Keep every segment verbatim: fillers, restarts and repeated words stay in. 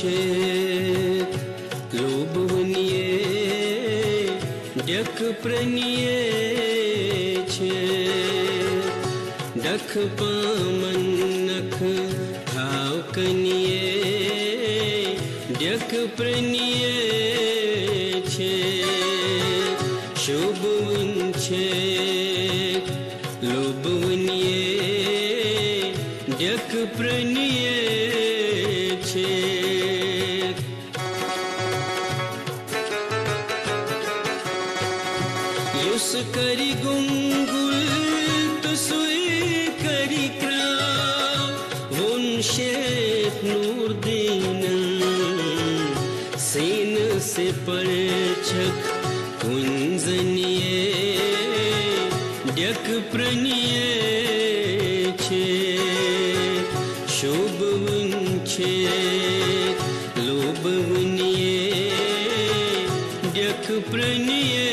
چھِ لوٗبہٕ وُنہِ ڈٮ۪کہٕ پرٛنہِ چھِ، ڈَکھٕ پامَن نَکھٕ تھاو کَنہِ ڈٮ۪کہٕ پرٛنہِ چھِ، شوٗبہٕ وُنہِ چھِ لوٗبہٕ وُنہِ ڈٮ۪کہٕ پرٛنہِ چھِ۔ یُس کَرِ گُنٛگُل تہٕ سُے کَرِ کرٛاو، ووٚن شیخ نوٗر دیٖنَن۔ سیٖنہٕ سے پرچھک کُنزنیے ڈیک پرنیے چھے، شوبون چھے، لوبونیے ڈیک پرنیے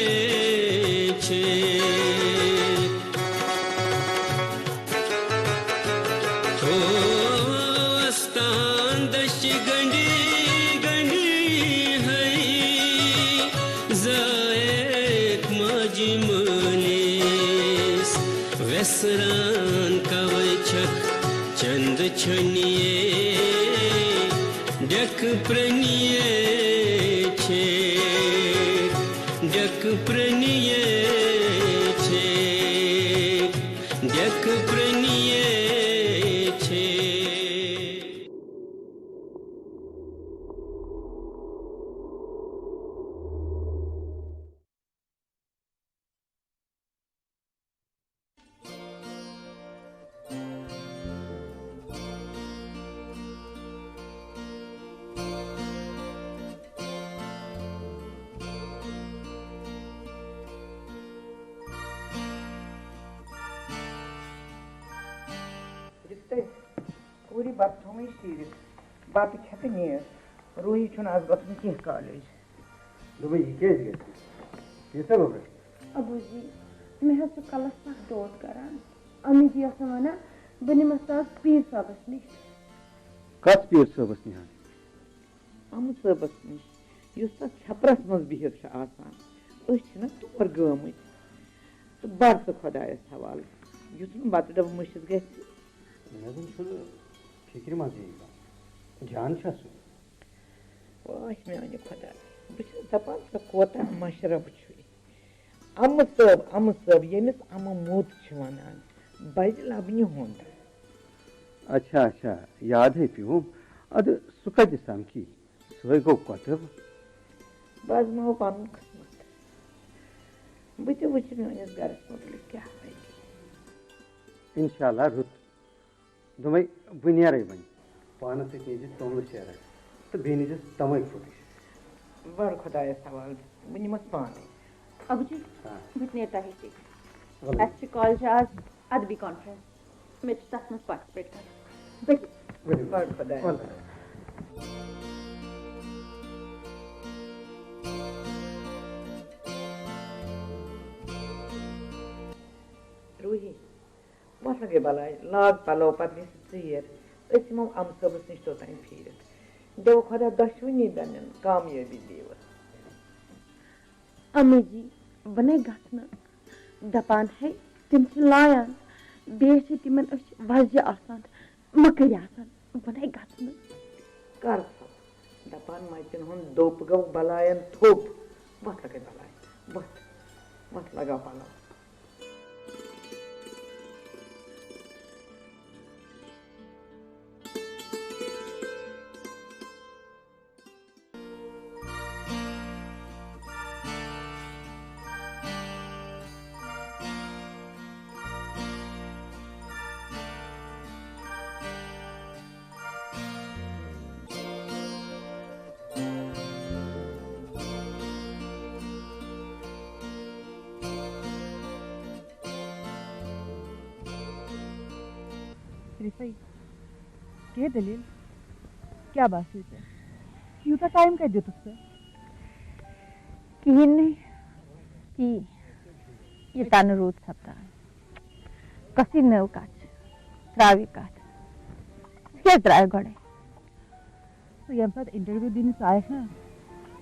چھے۔ ہو استان دشت گنڈی گنڈی ہے، زائق ماجی مالیس ویسران کوئی چھک چند چھنیے ڈیک پرنیے چھے، ڈیک پرنیے چھے۔ ڈیک پرنیے چھے۔ رِستَے، کوٗری بَتہٕ تھوٚومَے شیٖرِتھ، بَتہٕ کھٮ۪تھ نیٖر۔ روٗہی چھُنہٕ آز گژھُن کینٛہہ کالج۔ دوٚپمَے، یہِ کیٛازِ گژھِ؟ یہِ سبب ہے؟ ابوٗ جی، مےٚ حظ چھُ کَلَس سَخ دود کَران۔ اَمی جی ٲسٕم وَنان، بہٕ نِمَس آز پیٖر صٲبَس نِش۔ کَس پیٖر صٲبَس نِہان؟ اَمہٕ صٲبَس نِش، یُس تَتھ چھپرَس منٛز بِہِتھ چھُ آسان۔ أسۍ چھِنہ تور گٲمٕتۍ۔ تہٕ بَر ژٕ خۄدایَس حوالہٕ، یُتھ نہٕ بَتہٕ ڈَبہٕ مٔشِتھ گژھِ۔ مےٚ زَن چھُنہٕ فِکرِ منٛزٕے یِوان۔ جان چھا سُہ؟ واہ میٛانہِ خۄدایہِ، بہٕ چھَس دَپان، ژےٚ کوتاہ مَشرَف چھُے۔ اَمہٕ صٲب، اَمہٕ صٲب، ییٚمِس اَمہٕ موٚت چھِ وَنان، بَجہِ لَبنہِ ہُنٛد۔ اچھا، اچھا، یاد ہے پیوم۔ اَدٕ سُہ کَتہِ سَمکھی؟ سُہ ہے گوٚو کۄتٕر۔ بہٕ آزماوٕ پَنُن قٕسمت۔ بہٕ تہِ وٕچھِ میٛٲنِس گَرَس مُتعلِق کیٛاہ وَنہِ۔ اِنشاء اللہ رُت۔ دوٚپمَے، بہٕ نیرَے وۄنۍ۔ پانَس سۭتۍ نیٖزِ توٚملہٕ شیرَکھ تہٕ بیٚیہِ نیٖزِ تَمٲکۍ پھوٚٹٕے۔ بَر خۄدایَس حوالہٕ، بہٕ نِمَس پانَے۔ ابوٗ جی، ہاں۔ بہٕ تہِ نیرٕ تۄہے سۭتۍ۔ وَلہٕ۔ اَسہِ چھِ کالجہِ آز ادبی کانفرنس۔ مےٚ تہِ چھُ تَتھ منٛز پارٹِسِپیٹ کَرُن۔ بہٕ تہِ۔ ؤلِو۔ بَر خۄدایَس۔ وَلہٕ۔ روٗہی۔ وۄتھ لگے بلاے، لاگ پلو، پتہٕ گژھِ ژیر۔ أسۍ یِمو اَمہٕ صٲبَس نِش توٚتام پھیٖرِتھ۔ دِیو خۄدا دۄشوٕنی بیٚنٮ۪ن کامیٲبی دِیوس۔ اَمہٕ جی، بہٕ نے گژھٕ نہٕ۔ دَپان ہے، تِم چھِ لایان، بیٚیہِ چھِ تِمن أچھ وۄزجہِ آسان۔ مٔکٕرۍ آسان، بہٕ نے گژھٕ نہٕ۔ کر ژھۄپ؟ دپان متٮ۪ن ہُنٛد دوٚپ گوٚو بلاین تھوٚپ۔ وۄتھ لگے بلاے، وۄتھ، وۄتھ لگاو پلو۔ رِفَے، کیٛاہ دٔلیٖل؟ کیٛاہ باسیو ژےٚ؟ یوٗتاہ ٹایم کَتہِ دیُتُتھ ژےٚ؟ کِہیٖنۍ نہٕ۔ تی، یہِ تَنہٕ روٗد سَپدان۔ کۄسٕے نٔو کَتھ چھِ؟ ترٛاو یہِ کَتھ۔ ژٕ کیٛازِ درٛایَکھ گۄڈَے؟ ژٕ ییٚمہِ ساتہٕ انٹرویو دِنہِ ژایکھ نا،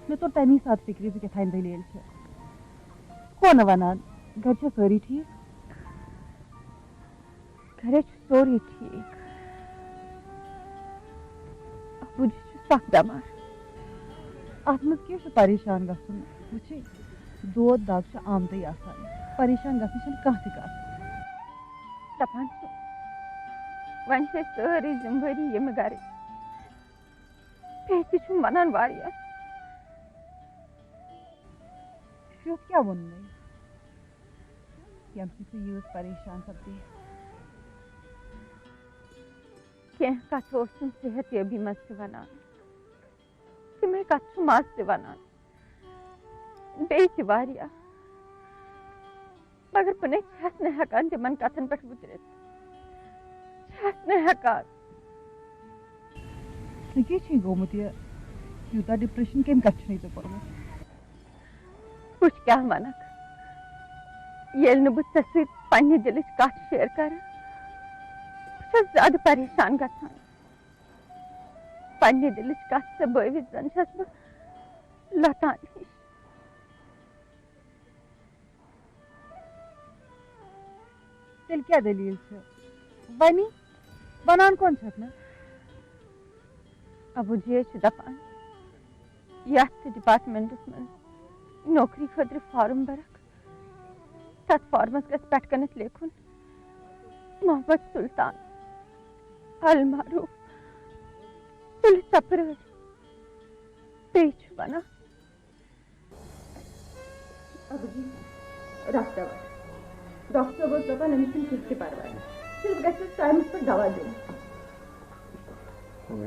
مےٚ توٚر تَمی ساتہٕ فِکرِ، ژٕ کیٛاہ تام دٔلیٖل چھِ۔ کون نہٕ وَنان، گَرِ چھا سٲری ٹھیٖک؟ گَرِ چھُ سورُے ٹھیٖک۔ اَپُجی چھُ سَخ بٮ۪مار۔ اَتھ منٛز کیٛاہ چھُ پریشان گژھُن؟ وٕچھِو، دود دَگ چھُ آمتٕے آسان۔ پریشان گژھنٕچ چھَنہٕ کانٛہہ تہِ کَتھ۔ دَپان چھُ، وۄنۍ چھِ أسۍ سٲرٕے ذِمہٕ وٲری ییٚمہِ گَرٕچ۔ بیٚیہِ تہِ چھُم وَنان واریاہ۔ یُتھ کیٛاہ ووٚننَے، ییٚمہِ سۭتۍ ژٕ ییٖژ پریشان سپدے؟ کینٛہہ کَتھٕ اوسُم صحت یٲبی منٛز تہِ وَنان، تِمَے کَتھٕ چھُم آز تہِ وَنان، بیٚیہِ تہِ واریاہ۔ مگر بہٕ نے چھَس نہٕ ہٮ۪کان تِمن کتھن پٮ۪ٹھ وُترِتھ۔ چھَس نہٕ ہٮ۪کان۔ ژٕ کیٛاہ چھے گوٚمُت یہِ؟ یوٗتاہ ڈپریشن کمہِ کتھِ چھُنٕے ژےٚ کوٚرمُت؟ وٕچھ کیٛاہ ونکھ، ییٚلہِ نہٕ بہٕ ژےٚ سۭتۍ پننہِ دِلٕچ کتھ شیر کرٕ، بہٕ چھَس زیادٕ پریشان گژھان۔ پننہِ دِلٕچ کتھ ژےٚ بٲوِتھ زن چھَس بہٕ لۄتان ہِش۔ تیٚلہِ کیٛاہ دٔلیٖل چھِ؟ وَنی، وَنان کون چھَکھ نہٕ؟ ابوٗ جی چھُ دَپان، یَتھ تہِ ڈپارٹمنٹَس منٛز نوکری خٲطرٕ فارم بَرَکھ، تَتھ فارمَس گژھِ پٮ۪ٹھ کَنٮ۪تھ لیکھُن، محمد سلطان المعروف سُلہِ ژۄپرٲرۍ۔ بیٚیہِ چھُ وَنان، ابوٗ جی، رَٹھ دوا۔ ڈاکٹر صٲب اوس دَپان، أمِس چھُنہٕ کینٛہہ تہِ پَرواے، صرف گژھِ أمِس ٹایمَس پٮ۪ٹھ دوا دیُن۔ وۄنۍ،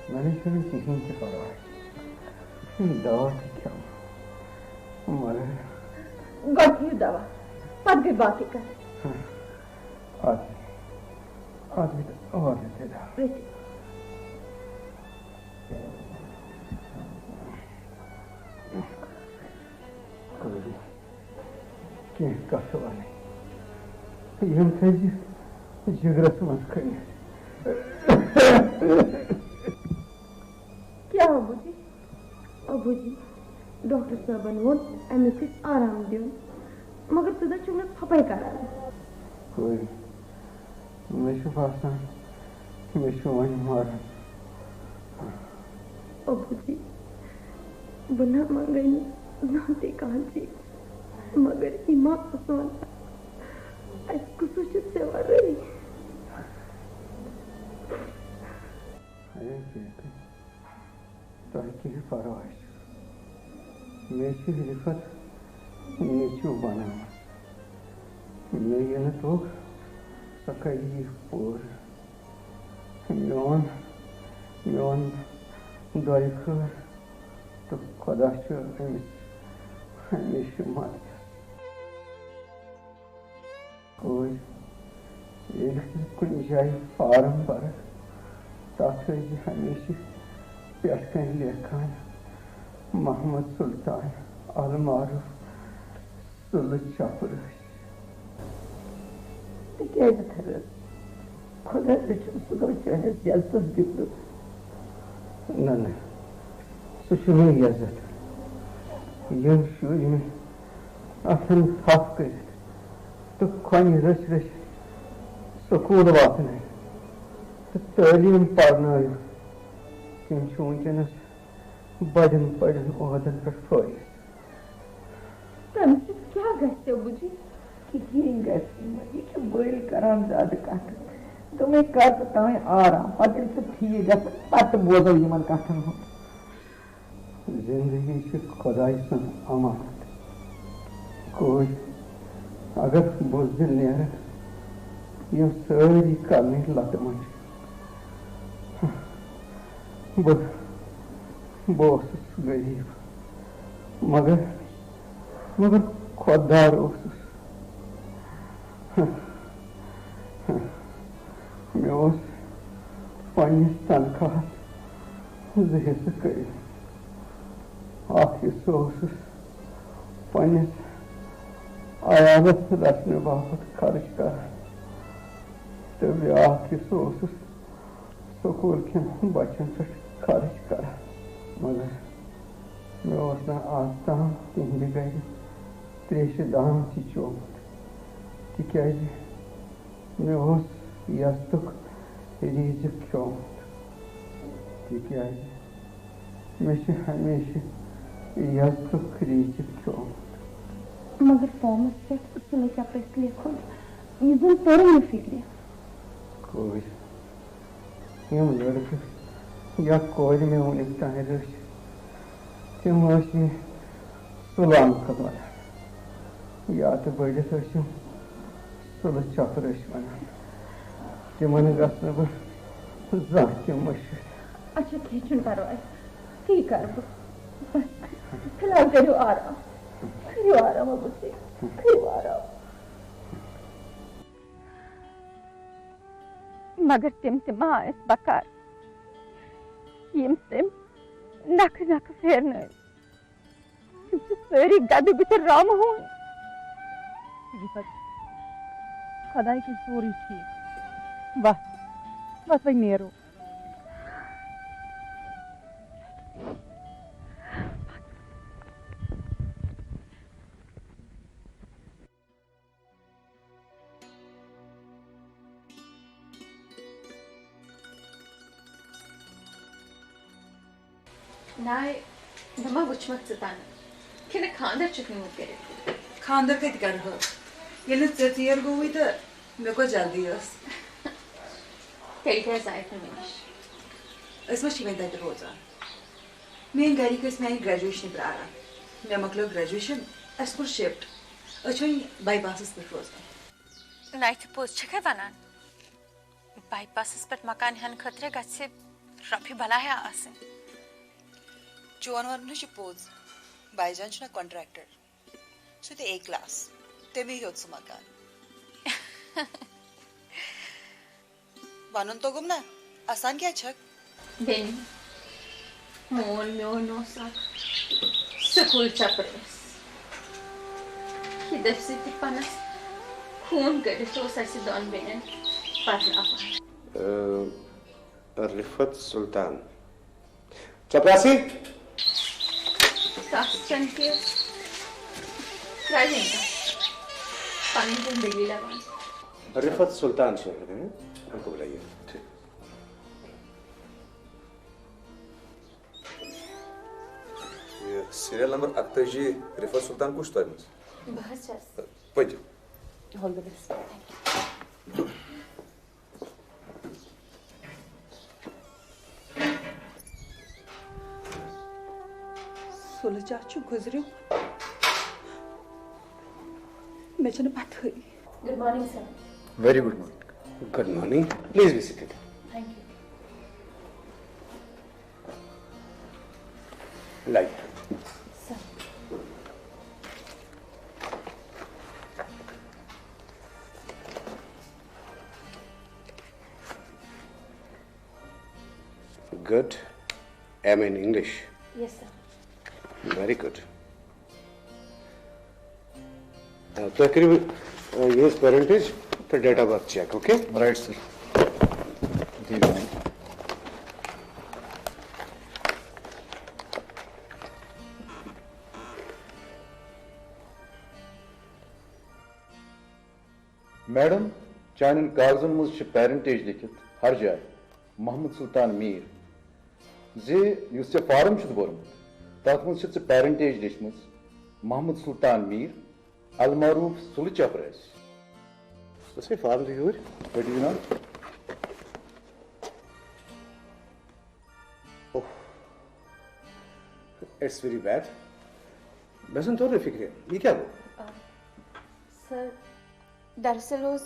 وۄنۍ چھُنہٕ کِہیٖنۍ تہِ پَرواے، دوا تہِ کھٮ۪مہٕ، مگر گۄڈٕ کھیٚیِو دوا، پَتہٕ گٔے باقٕے کَتھ۔ اَدٕ، اَدٕ واتہِ تیٚلہِ۔ رٔٹِو۔ کینٛہہ کَتھٕ وَنٕنۍ، یِم تھٲیزِ جِگرَس منٛز کھٔنِتھ۔ کیٛاہ ابوٗ جی؟ ابوٗ جی، ڈاکٹر صٲبَن ووٚن أمِس گژھِ آرام دیُن، مگر ژٕ نہ چھُکھ نہٕ ژھۄپَے کَران۔ کورِ، مےٚ چھُ باسان، مےٚ چھُ وۄنۍ مَرُن۔ ابوٗ جی، بہٕ نہ منٛگَے نہٕ زانٛہہ تہِ کانٛہہ چیٖز، مگر ایمان سان، اَسہِ کُسُے چھُ ژےٚ وَرٲے؟ اے بے، تۄہہِ کیٛاہ پرواے چھُ؟ مےٚ چھُ رِفت نیٚچوٗ بناوان۔ مےٚ یہِ نہٕ توٚگ، سۄ کرِ یہِ پوٗرٕ۔ میون، میون دۄیہِ خٲر تہٕ خۄدا چھُ أمِس ہمیشہِ مدد۔ کورِ، ییٚلہِ تہِ کُنہِ جایہِ فارم بَرَکھ، تَتھ ٲسۍ زِ ہمیشہِ پٮ۪ٹھ کَنہِ لیکھان، محمد سلطان المعروف سُلہٕ چپرٲسۍ۔ تِکیٛازِ تھٲوِتھ؟ خۄدا رٔچھِن، سُہ گوٚو چٲنِس یزتَس بِگڑُن۔ نہ، نہ، سُہ چھُ مےٚ یزت۔ یِم شُرۍ مےٚ اَتھن تھپھ کٔرِتھ تہٕ کھۄنہِ رٔچھۍ رٔچھۍ سکوٗل واتنٲوۍ تہٕ تعلیٖم پرنٲوۍ، تِم چھِ وٕنکیٚنَس بڑٮ۪ن بڑٮ۪ن عہدن پٮ۪ٹھ فٲیِز۔ تَمہِ سۭتۍ کیٛاہ گژھِ، ابوٗ جی؟ کِہیٖنۍ گژھِ نہٕ۔ یہِ چھُ بٔلۍ کران زیادٕ کَتھٕ۔ دوٚپمَے، کر ژٕ تام آرام، پَتہٕ ییٚلہِ ژٕ ٹھیٖک گژھکھ، پَتہٕ بوزو یِمن کَتھن ہُنٛد۔ زندگی چھِ خۄداے سٕنٛز امانت۔ کورِ، اگر بُزدِل نیرَکھ، یِم سٲری کرنٕکۍ لَتہٕ منٛز چھِ۔ بہٕ، بہٕ اوسُس غریٖب، مگر، مگر خۄددار اوسُس۔ مےٚ اوس پننِس تنخواہس زٕ حصہٕ کٔرِتھ۔ اکھ حصہٕ اوسُس پننِس عیالس رچھنہٕ باپتھ خرٕچ کران تہٕ بیٛاکھ حصہٕ اوسُس سکوٗل کٮ۪ن بچن پٮ۪ٹھ فرٕش کران، مگر مےٚ اوس نہٕ آز تام تِہنٛدِ گرِ تریشہِ دام تہِ چومُت، تِکیازِ مےٚ اوس یزتُک ریٖزِق کھیومُت، تِکیازِ مےٚ چھُ ہمیشہِ یزتُک ریٖزِق کھیومُت۔ مگر فارمس پٮ۪ٹھ صلہٕ چپرس لیکھُن، یہِ زن توٚرُم نہٕ فِکرِ۔ کورِ، یِم لڑکہٕ یا کورِ مےٚ وُنیُک تام رٔچھۍ، تِم ٲسۍ مےٚ صلہٕ uncle ونان، یا تہٕ بٔڑِتھ ٲسِم صلہٕ چپر ٲسۍ ونان۔ تِمن گژھٕ نہٕ بہٕ زانٛہہ تہِ مٔشِتھ۔ اچھا، کینٛہہ چھُنہٕ پرواے، تی کرٕ بہٕ۔ بس، فی الحال کٔرِو آرام، کٔرِو آرام، ابوٗ جی، کٔرِو آرام۔ مگر تِم تہِ ما ٲسۍ بکار، یِم تٔمۍ نکھٕ نکھٕ پھیرنٲوۍ؟ تِم چھِ سٲری گدٕ بٕتھِ رامہٕ ہوٗن۔ رِفت، خۄداے کَرِ سورُے ٹھیٖک۔ وَتھ، وَتھ وۄنۍ نیرو۔ ناے، مےٚ ما وٕچھمَکھ ژٕ تَنہٕ؟ کِنہٕ خانٛدر چھُکھ نیوٗمُت کٔرِتھ؟ خانٛدر کَتہِ کَرٕ ہا؟ ییٚلہِ نہٕ ژےٚ ژیر گوٚوُے تہٕ مےٚ کۄس جلدی ٲس؟ تیٚلہِ کیٛازِ آیَکھ نہٕ مےٚ نِش؟ أسۍ ما چھِ وۄنۍ تَتہِ روزان؟ میٛٲنۍ گَرِکۍ ٲسۍ میٛانہِ گرٛیجویشنہِ پرٛاران۔ مےٚ مۄکلٲو گرٛیجویشن، اَسہِ کوٚر شفٹ۔ أسۍ چھِ وۄنۍ باے پاسَس پٮ۪ٹھ روزان۔ نَے تہِ پوٚز چھَکھَے وَنان؟ باے پاسَس پٮ۪ٹھ مکان ہٮ۪نہٕ خٲطرٕ گژھِ رۄپیہِ بلایا آسٕنۍ۔ چون وَنُن چھُ پوٚز، باے جان چھُنہ کانٹریکٹر، سُہ تہِ اے کلاس، تٔمی ہیوٚت سُہ مکان۔ وَنُن توٚگُم نہ، اَسان کیٛاہ چھَکھ؟ بیٚنہِ، مول میون اوس اکھ سکوٗل چپرٲسۍ۔ یہِ دٔپۍ سۭتۍ تہِ پنس خوٗن کٔڑِتھ اوس اَسہِ دۄن بیٚنٮ۪ن پرناوان۔ اۭں، رِفت سُلطان۔ چپراسی۔ کس چن کے ترٛاوِن پنٕنۍ زندگی لگان۔ رِفت سُلطان چھِ، ہاں؟ ہم کو بلائیے۔ ٹھیٖک۔ یہِ سیریل نمبر اَکتٲجی رِفت سُلطان کُس چھُ تۄہہِ منٛز؟ بہٕ حظ چھَس۔ پٔکِو۔ All the best. Thank you. سُلہٕ چاہ چھُ گُزریومُت۔ مےٚ چھَنہٕ پَتہٕے۔ Good morning, sir. Very good morning. Good morning. Please be seated. Thank you. Light. Sir. Good. M A in English. Yes, sir. Very good. آ، تُہۍ کٔرِو، آ، یِہٕنٛز parentage تہٕ date of birth check, okay? Right, sir. Madam, چانٮ۪ن کاغذن منٛز چھِ parentage لیکھِتھ ہر جایہِ محمد سلطان میٖر۔ زِ یُس ژےٚ form چھُتھ بوٚرمُت، تَتھ منٛز چھِ ژےٚ parentage لیچھمٕژ محمد سلطان میٖر، المعروف سُلہٕ چپرٲسۍ۔ سُہ چھے form تہِ یوٗرۍ۔ پٔٹِو جناب۔ اوہ، it's very bad۔ مےٚ زَن توٚر نہٕ فِکرِ، یہِ کیٛاہ گوٚو؟ آ، سر، دراصل اوس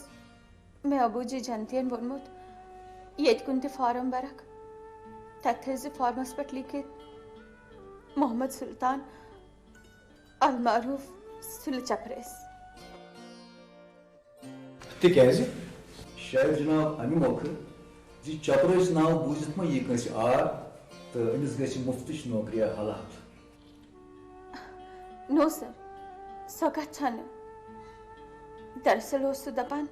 مےٚ ابوٗ جی جنتین ووٚنمُت، ییٚتہِ کُن تہِ form برکھ، تتہِ تھٲیزِ formس پٮ۪ٹھ لیکھِتھ محمد سلطان المعروف سُلہٕ چپرٲسۍ۔ تِکیٛازِ؟ شاید جناب امہِ مۄکھٕ زِ چپرٲسۍ ناو بوٗزِتھ ما یی کٲنٛسہِ عار تہٕ أمِس گژھِ مُفتٕچ نوکریا حلال۔ No sir، سۄ کتھ چھنہٕ۔ دراصل اوس سُہ دپان،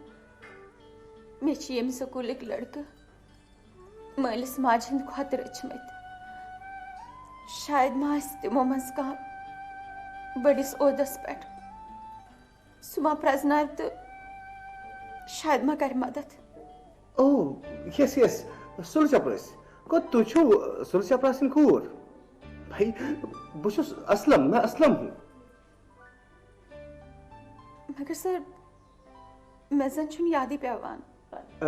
مےٚ چھِ ییٚمہِ سکوٗلٕکۍ لڑکہٕ مٲلِس ماجہِ ہٕنٛدۍ کھۄتہٕ رٔچھمٕتۍ۔ شاید ما آسہِ تِمو منٛز کانٛہہ بٔڑِس عہدس پٮ۪ٹھ۔ سُہ ما پرٛزناوِ تہٕ شاید ما کرِ مدد۔ او، یس، یس، سُلہٕ چپرٲسۍ۔ گوٚو تُہۍ چھِو سُلہٕ چپراسٕنۍ کوٗر؟ بھائی، بہٕ چھُس اسلم، میں اسلم ہوں۔ مگر سر، مےٚ زن چھُنہٕ یادٕے پٮ۪وان۔ ا،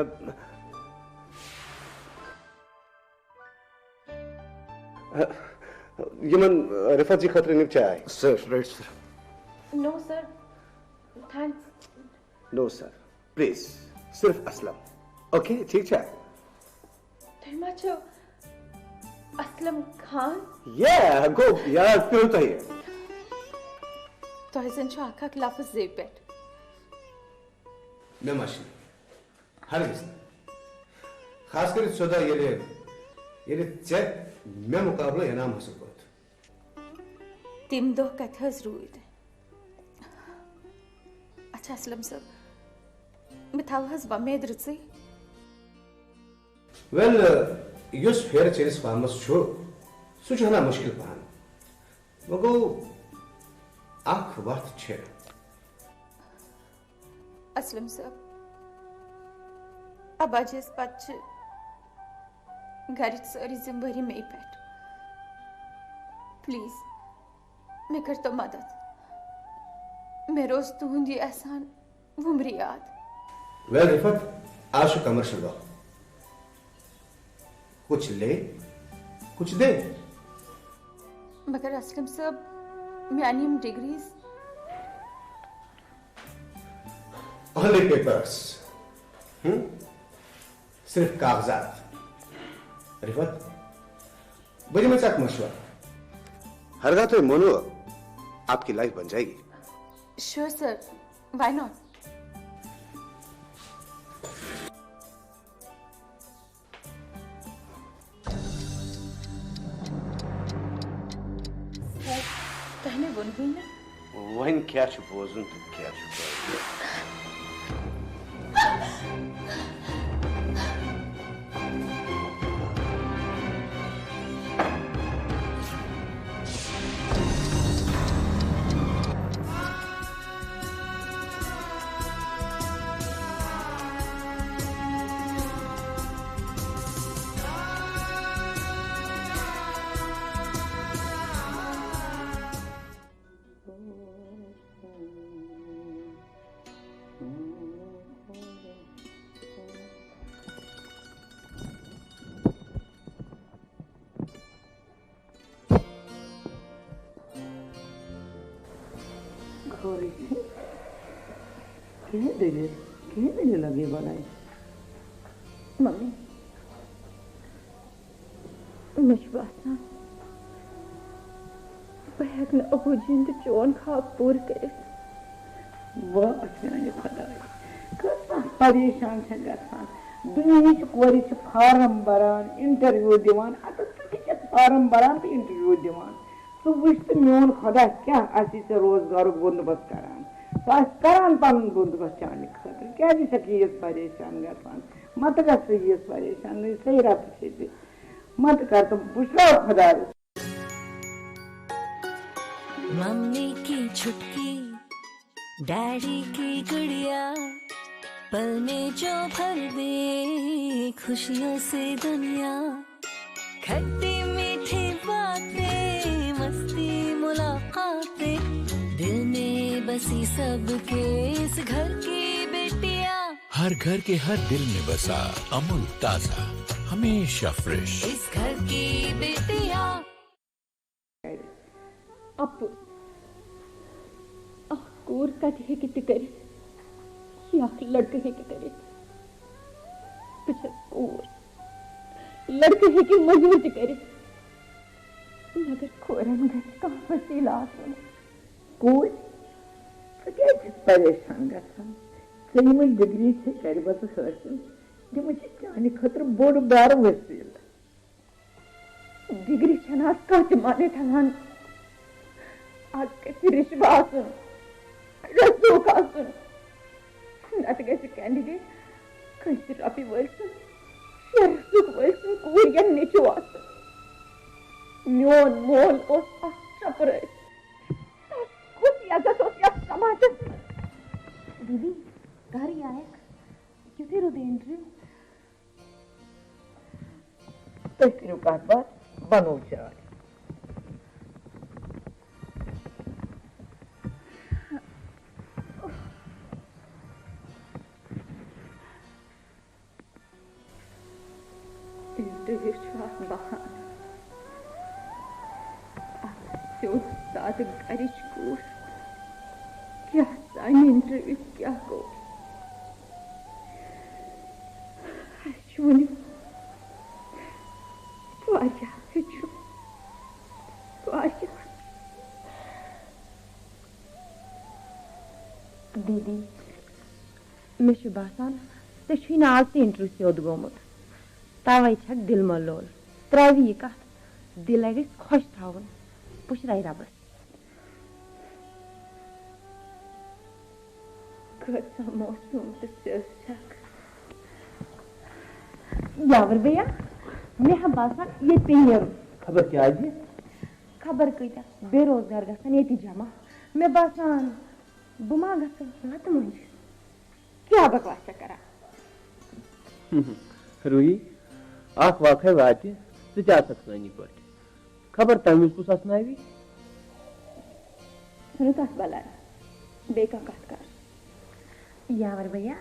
ا، یِمن رفعت جی خٲطرٕ أنِو چاے۔ Sir, right sir. No sir, thanks. No sir, please, صرف اسلم۔ اوکے، ٹھیک چھا؟ تُہۍ ما چھِو اسلم خان؟ یا، گوٚو یاد پیوٚو تۄہہِ۔ تۄہہِ زن چھُ اکھ اکھ لفظ زیوِ پٮ۪ٹھ۔ مےٚ ما چھِ، ہرگز نہٕ۔ خاص کٔرِتھ سیوٚدا ییٚلہِ، ییٚلہِ ژےٚ مےٚ مُقابلہٕ انعام حٲصِل کوٚرُتھ۔ تِم دۄہ کتہِ حظ روٗدۍ؟ اچھا اسلم صٲب، بہٕ تھاوٕ حظ وۄمید رٕژٕے۔ ویل، یُس پھیرٕ چٲنِس فارمس چھُ، سُہ چھُ ہنا مُشکِل پہن۔ وۄنۍ گوٚو، اکھ وتھ چھِ۔ اسلم صٲب، ابا جیَس پتہٕ چھِ گرِچ سٲرٕے ذمہٕ وٲری مے پٮ۪ٹھ۔ پلیز، مےٚ کٔرۍتو مدد۔ مےٚ روز تُہُنٛد یہِ احسان وُمرِ یاد۔ ویل رفعت، آز چھُ کمرشل وقت۔ کچھ لے، کچھ دے۔ مگر اسلم صٲب، میٛانہِ یِم ڈگریز۔ Only papers. ہم؟ صرف کاغذات۔ رفعت، بہٕ دِمے ژےٚ اکھ مشورٕ۔ ہرگاہ تُہۍ مونو، آپ کی لائف بن جائے گی۔ Sure sir, why not? Sir, تۄہہِ مےٚ ووٚنوُے نہٕ۔ وۄنۍ کیٛاہ چھُ بوزُن تہٕ کیٛاہ چھُ بوزُن؟ خٲرٕے چھِ۔ کیٛاہ دٔلیٖل؟ کیٛاہ دٔلیٖل لگے بلاے؟ ممی، مےٚ چھُ باسان، بہٕ ہٮ۪کہٕ نہٕ ابوٗ جِین تہٕ چون خواب پوٗرٕ کٔرِتھ۔ واہ میانہِ خۄدایہِ، کۭژاہ پریشان چھےٚ گژھان۔ دُنیہٕچ کورِ چھِ فارم بَران، انٹرویو دِوان، اَتَس پٮ۪ٹھ چھِ فارم بَران تہٕ انٹرویو دِوان۔ ژٕ وٕچھ تہٕ میون خۄدا کیٛاہ آسی ژےٚ روزگارُک بندوبست کران۔ سُہ آسہِ کران پنُن بندوبست چانہِ خٲطرٕ۔ کیٛازِ چھکھ یہِ یژھ پریشان گژھان؟ مہ تہٕ گژھ ژٕ یژھ پریشان، نہ یہِ صحیح رَتہٕ چھے ژےٚ۔ مہ تہٕ کر تِم، بہٕ چھُس خۄدایَس۔ मम्मी की छुटकी, डैडी की गुड़िया, पल में जो भर दे खुशियों से दुनिया। खट्टी मीठी बातें, मस्ती मुलाकातें, दिल में बसी सबके इस घर की बिटिया। हर घर के हर दिल में बसा अमूल ताजा, हमेशा फ्रेश। इस घर की बिटिया। اَپُز، اکھ کوٗر کتہِ ہیٚکہِ تہِ کٔرِتھ، یہِ اکھ لڑکہٕ ہیٚکہِ کٔرِتھ۔ بہٕ چھَس کوٗر، لڑکہٕ ہیٚکہِ مٔزوٗرۍ تہِ کٔرِتھ، مگر کورٮ۪ن گژھِ کانٛہہ وسیلہٕ آسُن۔ کوٗر، ژٕ کیٛازِ چھَکھ پریشان گژھان؟ ژےٚ یِمَے ڈگری چھے کرِمژٕ حٲصِل، تِمَے چھِ چانہِ خٲطرٕ بوٚڑ بارٕ وسیلہٕ۔ ڈگری چھنہٕ آز کانٛہہ تہِ معنی تھاوان۔ آز گژھِ رشوٕ آسُن، رسوٗخ آسُن، نتہٕ گژھِ کینڈیڈیٹ کٲنٛسہِ رۄپیہِ وٲلۍ سُنٛد یا رسوٗخ وٲلۍ سُنٛد کوٗر یا نیٚچوٗ آسُن۔ میون مول اوس اکھ چپرٲرۍ۔ تس کُس عزت اوس یتھ سماجس منٛز؟ دیدی، گرٕے آیکھ، یُتھُے روٗدُے انٹرویو۔ تُہۍ کٔرِو کتھ باتھ، بنو چاے۔ انٹرویو چھُ اکھ بہانہٕ۔ اکھ سیوٚد سادٕ گرِچ کوٗر۔ کیٛاہ زانہِ انٹرویو کیٛاہ گوٚو؟ اَسہِ چھُ وُنہِ واریاہ ہیٚچھُن۔ واریاہ۔ دیدی، مےٚ چھُ باسان، ژےٚ چھُے نہٕ آز تہِ انٹرویو سیوٚد گوٚمُت۔ توے چھکھ دِل ملول۔ تراوِ یہِ کتھ، دِلے گژھِ خۄش تھاوُن۔ پُشراے ربس۔ کۭژاہ معصوم تہٕ سیٚز چھکھ۔ یاور بیا، مےٚ ہا باسان ییٚتہِ پیٚیہِ نیرُن۔ خبر کیٛازِ؟ خبر کۭتیاہ بے روزگار گژھن ییٚتی جمع۔ مےٚ باسان، بہٕ ما گژھٕ لتہٕ مۄنجہِ؟ کیٛاہ بکواس چھےٚ کران؟ روحی، اکھ واقعے واتہِ، ژٕ تہِ آسکھ سٲنی پٲٹھۍ۔ خبر تمہِ وِزِ کُس اسناوی؟ ژھٕنُس اتھ بلاے، بیٚیہِ کانٛہہ کتھ کر۔ یاور بیا،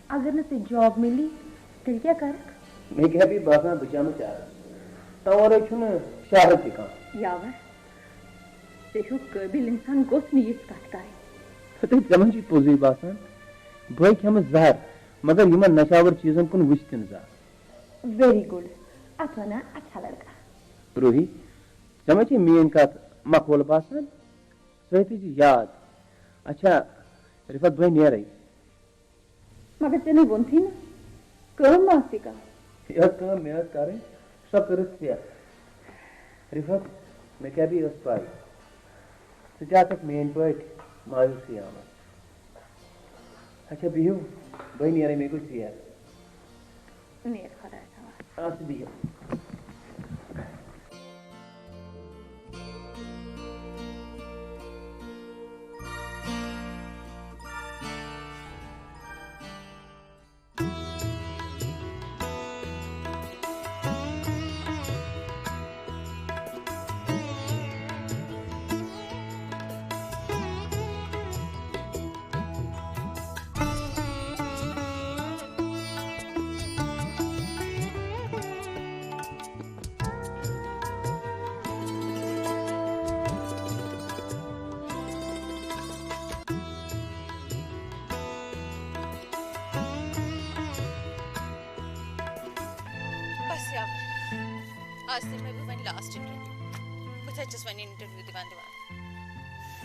اگر نہٕ ژےٚ جاب مِلی، تیٚلہِ کیٛاہ کرکھ؟ مےٚ کیٛاہ پیٚیہِ باسان، بہٕ چمہٕ چاے۔ تَمہِ ورٲے چھُنہٕ شہرٕ تہِ کانٛہہ۔ یاور، ژےٚ ہیوٗ قٲبِل انسان گوٚژھ نہٕ یِژھ کتھ کرٕنۍ۔ تہٕ ژےٚ ما چھُے پوٚزُے باسان؟ بہٕ کھٮ۪مہٕ زہر، مگر یِمن نشاور چیٖزن کُن وٕچھِ تہِ نہٕ زانٛہہ۔ ویری گڈ، اتھ ونان اچھا لڑکا۔ روحی، ژےٚ ما چھے میٲنۍ کتھ مقولہٕ باسان؟ سۄ تھٲیزِ یاد۔ اچھا رفعت، بہٕ نیرے۔ مگر ژےٚ نے ووٚنتھٕے نہٕ، کٲم ما ٲسٕے کانٛہہ؟ یۄس کٲم مےٚ ٲس کرٕنۍ، سۄ کٔرٕتھ ژےٚ۔ رفعت، مےٚ کیٛاہ بیٚیہِ ٲس پَے؟ ژٕ تہِ آسَکھ میٛٲنۍ پٲٹھۍ مایوٗسٕے آمٕژ۔ اچھا بِہِو، بہٕ نیرَے، مےٚ گوٚو ژیر۔ نیر خۄدایَس حوالہٕ۔ آ، ژٕ بِہِو۔ بس یاور، آز دِمے بہٕ وۄنۍ لاسٹ انٹرویو۔ بہٕ تھٔچِس وۄنۍ انٹرویو دِوان دِوان۔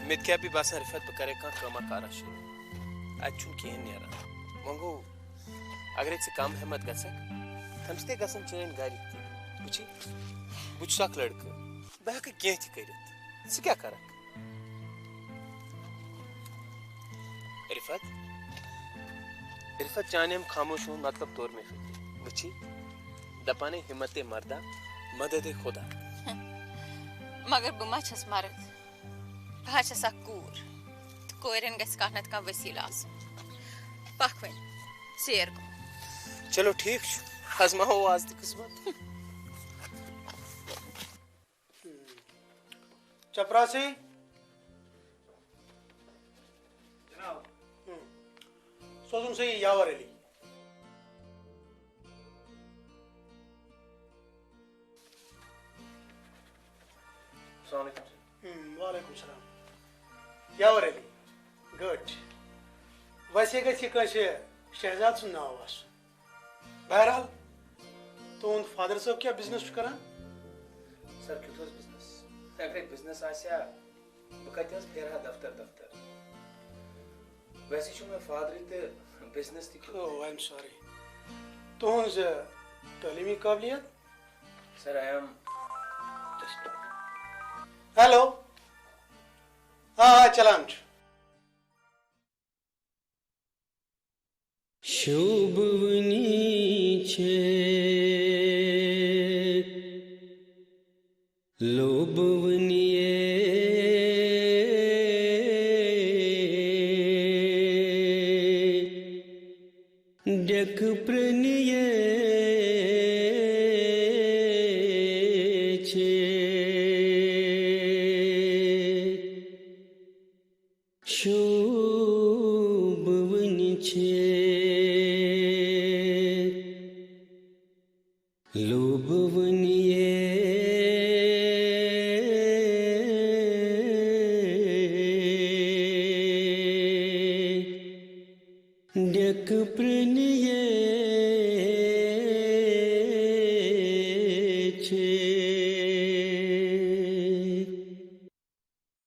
مےٚ تہِ کیٛاہ پیٚیہِ باسان رِفت، بہٕ کرے کانٛہہ کٲمہ کارا شروع۔ اتہِ چھُنہٕ کِہیٖنۍ نیران۔ وۄنۍ گوٚو، اگرے ژٕ کم ہمت گژھکھ، تمہِ سۭتۍ گژھن چٲنۍ گرِکۍ تہِ۔ وٕچھی، بہٕ چھُس اکھ لڑکہٕ، بہٕ ہٮ۪کہٕ کینٛہہ تہِ کٔرِتھ۔ ژٕ کیٛاہ کرکھ؟ رِفت، رِفت، چانہِ امہِ خاموشی ہُنٛد مطلب توٚر مےٚ فِکرِ۔ وٕچھی، دپان ہے ہمت مردہ، مدد خدا۔ مگر بہٕ ما چھَس مرد؟ بہٕ حظ چھَس اکھ کوٗر، تہٕ کورٮ۪ن گژھِ کانٛہہ نتہٕ کانٛہہ وسیٖلہٕ آسُن۔ پکھ وۄنۍ، ژیر گوٚو۔ چلو ٹھیٖک چھُ، آزماوو آز تہِ قٕسمت۔ چپراسی۔ جناب۔ ہم۔ سوزُن سا یہِ یاور علی۔ السلام علیکم سر۔ ہم، وعلیکم السلام۔ یاور علی، گٔٹۍ۔ ویسے گژھِ یہِ کٲنٛسہِ شہزاد سُنٛد ناو آسُن۔ بہرحال، تُہُنٛد فادر صٲب کیٛاہ بزنس چھُ کران؟ سر، کیُتھ اوس بزنس؟ اگرے بزنس آسہِ ہا، بہٕ کتہِ حظ پھیرٕ ہا دفتر دفتر؟ ویسے چھُ مےٚ فادرٕے تہٕ بزنس تہِ کیُتھ۔ Oh, I'm sorry۔ تُہٕنٛز، ٲ، تعلیٖمی قٲبلیت؟ Sir, I am just۔ Hello. آ، آ، چلان چھُ۔ شوٗبوٕنی چھے۔ لوبوٕنۍ یے ڈیکہٕ پرٛنہِ یے چھِ۔